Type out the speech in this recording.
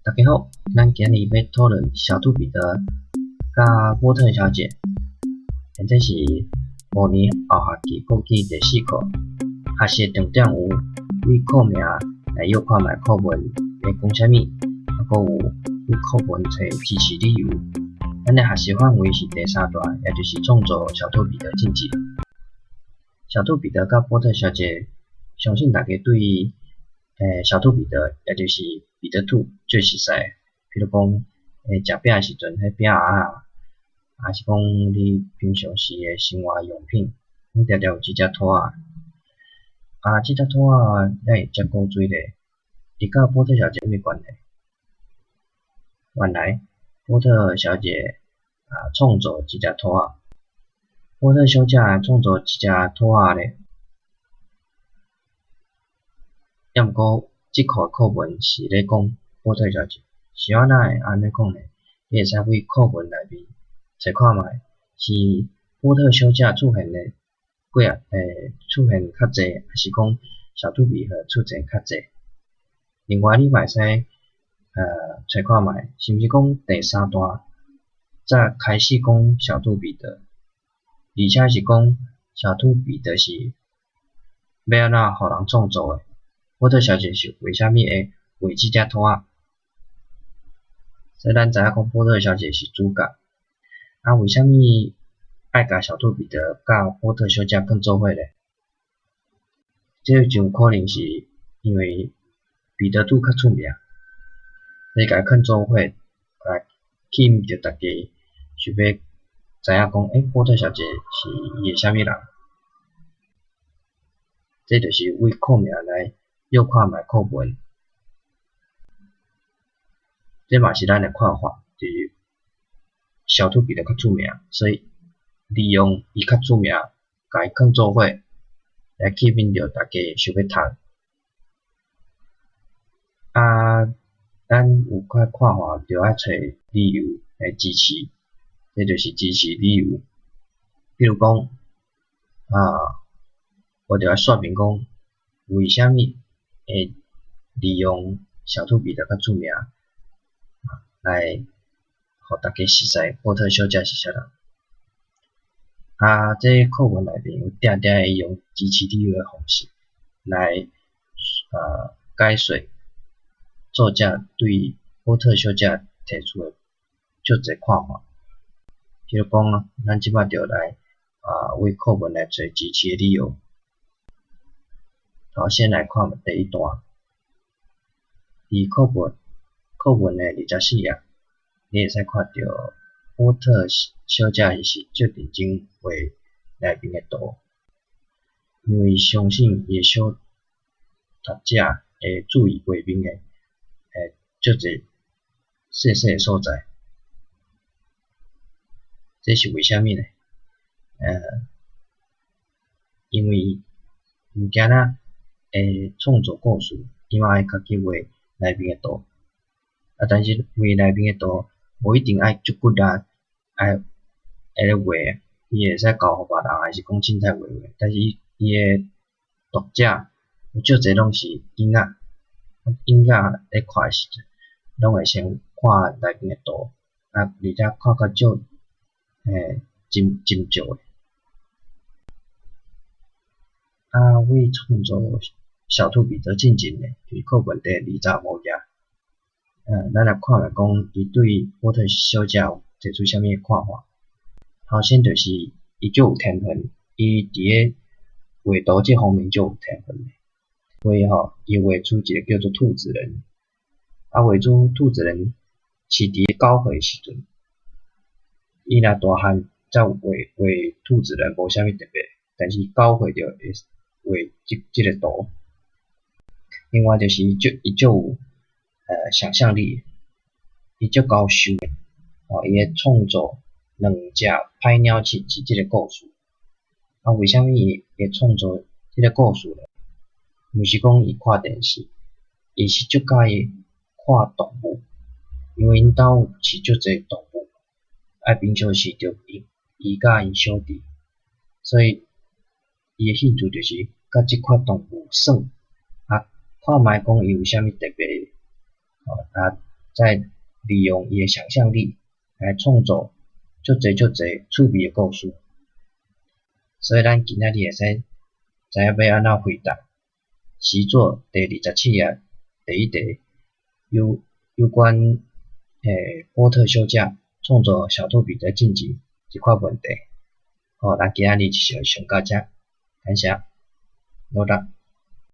大家好，咱今日欲討論小兔彼得佮波特小姐，這是五年後學期國語第四課。學習重點有對課名來臆看覓課文咧講啥物，猶閣有對課文揣支持理由。咱的學習範圍是第三段，也就是創造小兔彼得進前。小兔彼得佮波特小姐，相信大家對小兔彼得，也就是彼得兔最熟似。比如講，食餅的時陣，彼餅仔，抑是講你平常時的生活用品，攏定定有這隻兔仔。啊，這隻兔仔哪會遮古錐咧？伊佮波特小姐有啥物關係？原來波特小姐啊創造這隻兔仔，波特小姐創造這隻兔仔咧。抑毋過，這課課文是咧講波特小姐，是按怎會按呢講呢？你會使對課文內面揣看覓，是波特小姐出現的過啊，出現較濟，抑是講小兔彼得出現較濟？另外，你嘛會使揣看覓，是毋是講第三段才開始講小兔彼得，而且是講小兔彼得是欲按怎予人創造的？波特小姐是為啥物會畫這隻兔仔？所以咱知影講波特小姐是主角。啊，為啥物愛共小兔彼得佮波特小姐囥做伙咧？這真有可能是因為彼得兔較出名，所以共伊囥做伙來吸引著大家想欲知影講，波特小姐是伊的啥物人？這就是對課名來臆看覓課文。這嘛是咱的看法，就是小兔彼得較出名，所以利用伊較出名，共伊囥做伙來吸引著大家想欲讀。啊，咱有看看法，就愛揣理由來支持，這就是支持理由。比如講，啊，我就愛說明講，為啥物會利用小兔彼得較出名，來予大家熟似波特小姐是啥人。啊，這課文內面有定定會用支持理由的方式來解說作者對波特小姐提出的足濟看法。比如講，咱這擺就來為課文來揣支持的理由。頭先來看第一段，佇課文的24頁，你會使看著波特小姐伊是足認真畫內面的圖，因為相信伊的小讀者會注意畫面的足濟細細的所在。這是為啥物呢？因為物件仔會創作故事，伊嘛會家己畫內面的圖。啊，但是畫內面的圖無一定愛足骨力，愛會咧畫，伊會使交予別人，抑是講凊彩畫畫。但是伊伊的讀者有足濟攏是囡仔，囡仔咧看的時陣，攏會先看內面的圖，啊，而且看較少，真真少的。啊，為創造小兔彼得進前呢，就是課文第25頁。咱來看覓講，伊對波特小姐有提出啥物看法？頭先就是伊足有天分，伊佇咧畫圖這方面足有天分的，所以吼，伊畫出一個叫做兔子人。啊，畫出兔子人是佇咧9歲時陣，伊若大漢才有畫畫兔子人，無啥物特別，但是9歲就會畫這個圖。另外就是伊足有想像力，伊足𠢕想的，吼，伊會創造兩隻歹鳥飼這個故事。啊，為啥物伊會創造這個故事呢？毋是講伊看電視，伊是足佮意看動物，因為𪜶兜有飼足濟動物，啊，平常時就伊伊佮𪜶小弟，所以伊的興趣就是佮這款動物耍，啊，看覓講伊有啥物特別，吼，啊，再利用伊的想像力來創造足濟足濟趣味的故事。所以咱今仔日會使知影欲按怎回答習作第27頁第一題有關波特休假創造小兔彼得進前這款問題。好，咱今仔日就上到遮，感謝，努力。